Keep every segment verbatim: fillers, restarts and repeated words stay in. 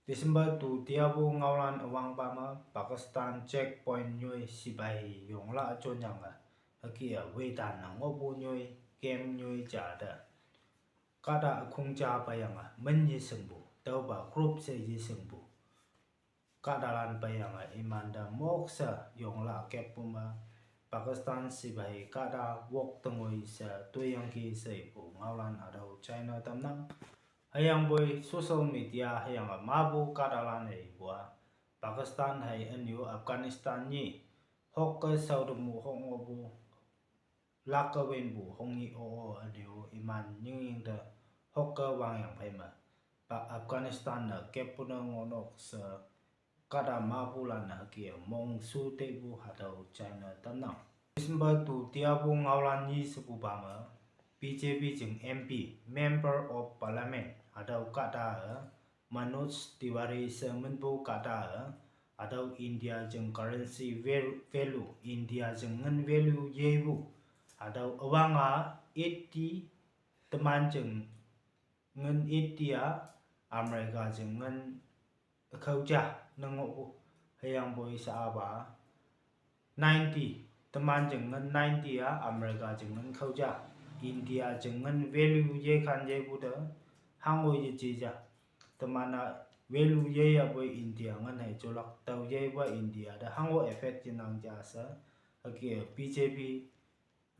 December tu tiapu ngaolan üwangpa me Pakistan checkpoint nyoi sipai yongla üjonyange, hüke-e wetan ne ngohpu nyoi, camp nyoi ja te kahta ükhong ja peiyange min yeshingpu, tüopa group she yeshingpu kahtalan peiyange imante mok she yongla keppu me Pakistan sipai kahta wok tengoi she toiyangki she ipu ngaolan hatüo china tamnang. Hüyangpoi social media hüyange mapu kahtalan-e ipu-a, Pakistan hei ünyu Afghanistan nyi hokke shaotepu hok ngohpu, lakke winpu hongnyih o-o ünyu iman nyingnying te hokke wangyang phei me, pa Afghanistan ne keppu ne ngohnok she kahta mapulan-e hüke mongshu tepu hatüo china tamnang. December tu tiapu ngaolan nyi shepupa me, B J P jing M P, Member of Parliament, hatüo kahta-e, Manoj Tiwari she minpu kahta-e, hatüo India jing currency val-, value, India jing ngin value yepu, hatüo üwang-a eighty, teman jing ngin eighty-a, America jing ngin ükhao ja ne ngohpu, hüyangpoi sha-a pa ninety, teman jing ngin ninety-a, America jing ngin khao ja, India jing ngin value yekhan yepu te, hango yeje ja. Teman-a value yeyapoi India ngin hei jolak tao yepa India te hango effect yenang ja she, hüke B J P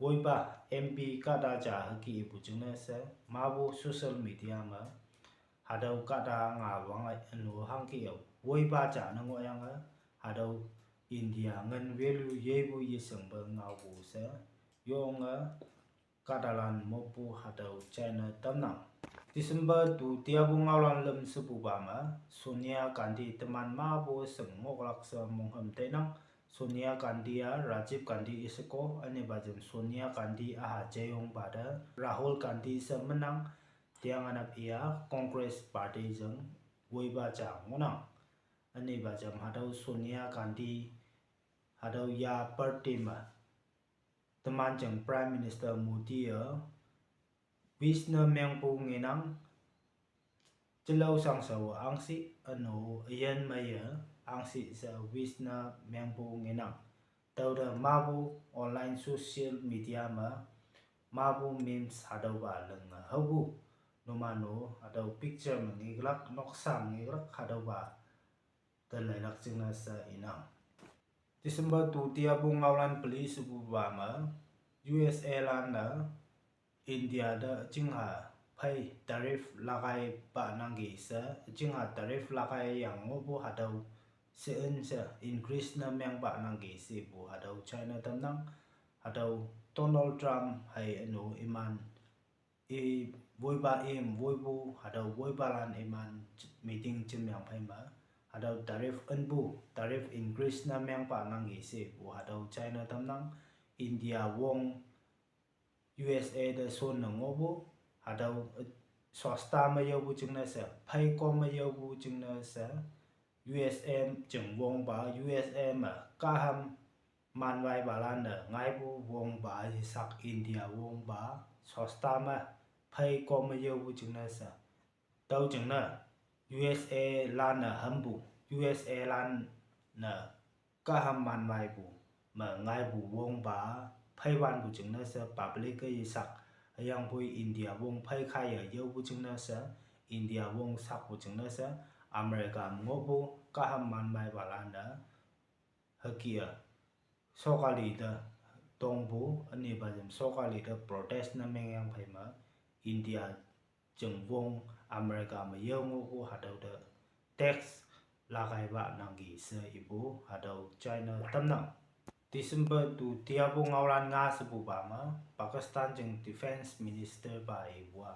woipa M P kahta ja hüke ipu jingne she, mapu social media me, hatüo kahta nga wange ünu hangke-e woipa ja ne ngohyange, hatüo India ngin value yepu yeshingpe ngaopu she, yonge kahtalan moppu hatüo china tamnang. December tu tiapu ngaolan lüm shepupa me, Sonia Gandhi teman mapu shing ngohlak she monghüm teinang. Sonia Gandhi-a Rajiv Gandhi isheko, ünepa jam Sonia Gandhi üha jeyongpa te Rahul Gandhi she menang, tianganap iya Congress party jing woipa ja ngohnang. Ünepa jam hatüo Sonia Gandhi, hatüo ya party me, teman jing Prime Minister Modi-e wish ne mengpu ngenang, jelao shangshao ahngshih üno üyin meiye ahngshih she wish ne mengpu ngenang. Tüote mapu online social media me, mapu memes hatüopa linge haopu, numan-o hatüo picture me ngeklak, noksa me ngeklak hatüopa te leilak jingne she inang. December tu tiapu ngaolan peli shepupa me, U S A lan-e India te üjingha phei tariff lagai pa nangki she, üjingha tariff lagai yang ngohpu hatüo she-in she increase ne mengpa nangki shepu hatüo china tamnang. Hatüo Donald Trump hei ünu iman i woipa im woipu, hatüo woipalan iman meeting jimyang phei me, hatüo tariff ünpu, tariff increase ne mengpa nangki shepu hatüo china tamnang. India wong U S A te shonne ngohpu, hatüo, eh, sosta me yaopu jingne she, phei kom me yaopu jingne she, U S A jing wongpa, U S A me kahham manwaipalan-e ngaipu wongpa yesak India wongpa, sosta me phei kom me yaopu jingne she. Tüo jingne U S A lan-e hampu, U S A lan-e kahham manwaipu me ngaipu wongpa phei wanpu jingne she public-e yesak, hüyangpoi India wong phei kaiye yaopu jingne she, India wong sakpu jingne she, America me ngohpu kahham manwaipalan-e hüke-e sokali te tongpu, ünepa jam sokali te protest ne mengyang phei me, India jing wong America me yao ngohpu hatüo te tax lagaipa nangki she ipu hatüo china tamnang. December tu tiapu ngaolan nga shepupa me, Pakistan jing Defence Minister pa ipu-a,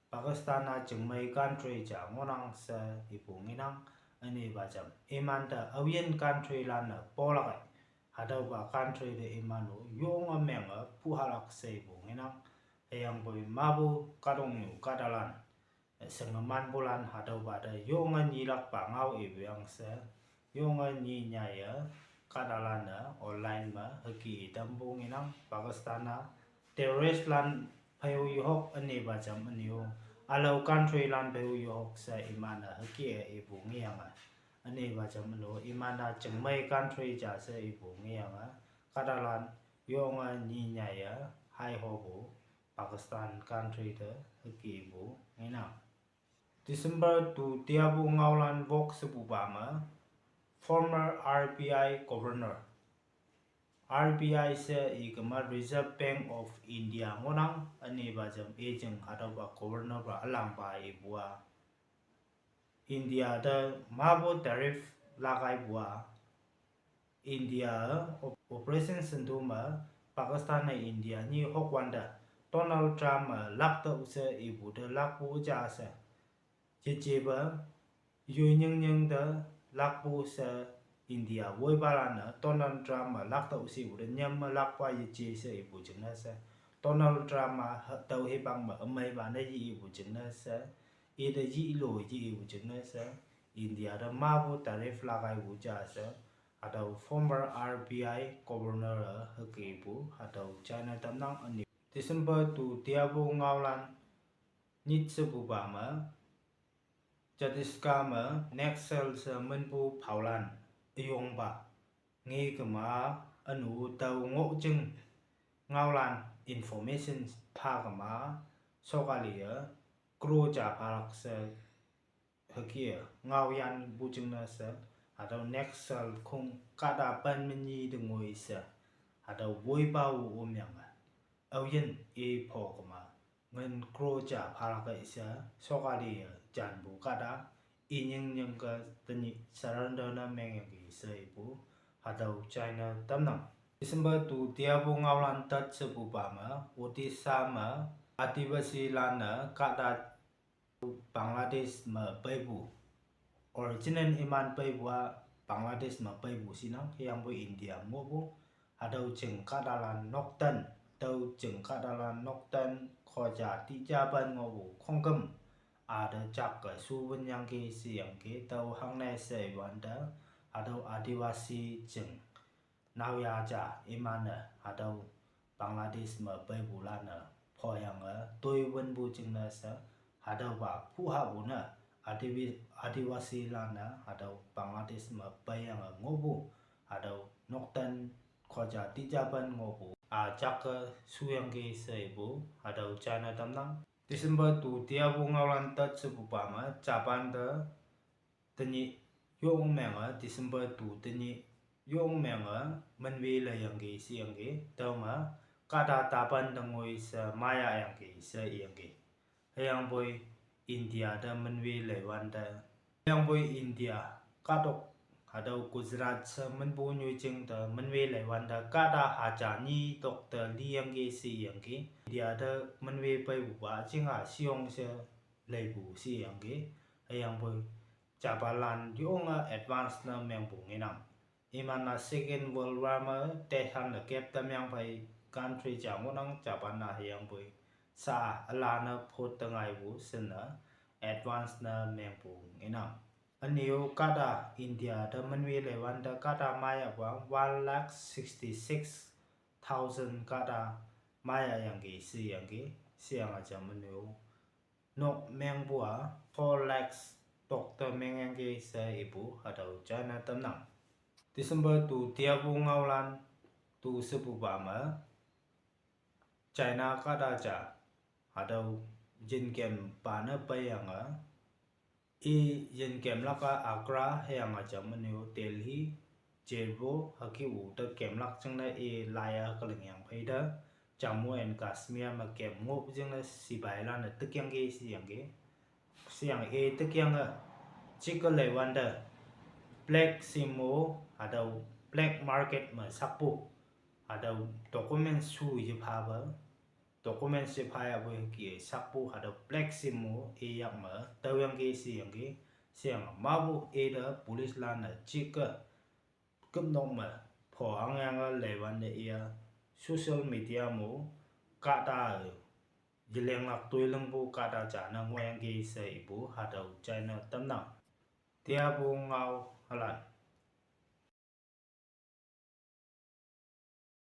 Pakistan-a jingmei country ja ngohnang she ipu ngenang, ünepa jam imante aoyin country lan-e polak-e, hatüopa country te iman-o yonge menge puhalak she ipu ngenang. Hüyangpoi mapu kahtoknyu kahtalan, eh, shingemanpulan hatüopa te yonge nyilakpa ngao ipu yang she, yonge nyi nyaiye kahtalan-e online me hüke itampu ngenang, Pakistan-a terrorist lan phei-o yehok ünepa jam ünyu Ülao country lan phei-o yohok she iman-e hüke ipu ngeyange. Ünepa jam üno, iman-a jingmei country ja she ipu ngeyange. Kahtalan yonge nyi nyaiye, haihopu Pakistan country te hükepu ngenang. December tu tiapu ngaolan wok shepupa me, former R B I governor. R B I she ikema Reserve Bank of India ngohnang, ünepa jam ijing hatüopa governor pa ülangpa ipu-a, India te mapu tariff lakaipu-a, India op-, operation shintu me, Pakistan-e India nyi hokwante, Donald Trump-e laktüoh she ipu te lakpu ja she. Yejepa, yoi nyingnying te lakpu she India woipalan-e Donald Trump-e laktüoh shepu te nyam me lakpa yeje she ipu jingne she. Donald Trump-a ha-, tüo hipak me ümeipa ne ye ipu jingne she. Ite yilo ye ipu jingne she. India te mapu tariff lakaipu ja she. Hatüo former R B I governor-e hükepu, hatüo china tamnang üne. December tu tiapu ngaolan nyit shepupa me, Chhattisgarh me Naxal she minpu phaolan üyongpa ngekema ünu tao ngohjing ngaolan information phakema, sokali-e crore ja phalak she hüke ngaoyanpu jingne she, hatüo Naxal khong kahta pen me nyi te ngoi she, hatüo woipa-o omyange, aoyin i phokema, ngin crore ja phalak-e she, sokali-e janpu kahta, inying nyingke tenyih surrender ne mengyangki she ipu, hatüo china tamnang. December tu tiapu ngaolan tat shepupa me, Odisha me, Adivasi lan-e kahta Bangladesh me peipu. Original iman peipu-a Bangladesh me peipu shinang, hüyangpoi India ngohpu. Hatüo jing kahtalan nokten, tüo jing kahtalan nokten khoja tijapen ngohpu khongküm, ate jakke shuwün yangki sheyangki, tüo hangne sheiwante, hatüo Adivasi jing naoya ja iman-e hatüo Bangladesh me peipulan-e phoyange toiwünpu jingne she, hatüopa phuhapu ne, Adivi-, Adivasi lan-e hatüo Bangladesh me peiyange ngohpu, hatüo nokten khoja tijapen ngohpu, a jakke shuyangki she ipu, hatüo china tamnang. December tu tiapu ngaolan tat shepupa me, Japan te tenyih yongmenge, December tu tenyih yongmenge, minwe leiyangki sheyangki, tüome, kahta tapan te ngoi she maiyayangki she iyangki. Hüyangpoi India te minwe leiwante, hüyangpoi India kahtok, hatüo Gujarat she minpu nyoijing te minwe leiwante kahta haja nyi tok te liyangki sheyangki. India te minwe peipupa jinga sheyong she leipu sheyangki. Hüyangpoi Japanlan yonge advance ne mengpu ngenang. Iman-a Second World War me tehan le kep tamyang phei country ja ngohnang Japan-a, hüyangpoi sa üla ne phot te ngaipu shinne advance ne mengpu ngenang. Üneo kahta India te minwe leiwante kahta maiyahpu-a one lakh sixty-six thousand kahta maiyayangki sheyangki, sheyange jam üneo nok mengpu-a four lakhs tok te mengyangki she ipu hatüo china tamnang. December tu tiapu ngaolan tu shepupa me, China kahta ja, hatüo yinkem pa ne peiyange, i yinkem lak-a Agra hüyange jam üneo Delhi, Jaipur hüke-o te kemlak jingne i laiye kelingyang phei te, Jammu and Kashmir me kem ngohpu jingne sipailan-e tikyangki sheyangki. Sheyange i tikyange, jike leiwante, black sim-o, hatüo black market me sakpu, hatüo document shu yephape, document she phayapoi hüke sakpu hatüo black sim-o iyak me taoyangki sheyangki, sheyange mapu ite police lan-e jike küpnok me pho angyange leiwante iya social media mo kahta yelenglak toilingpu kahta ja ne ngohyangki she ipu hatüo china tamnang. Tiapu ngao halan.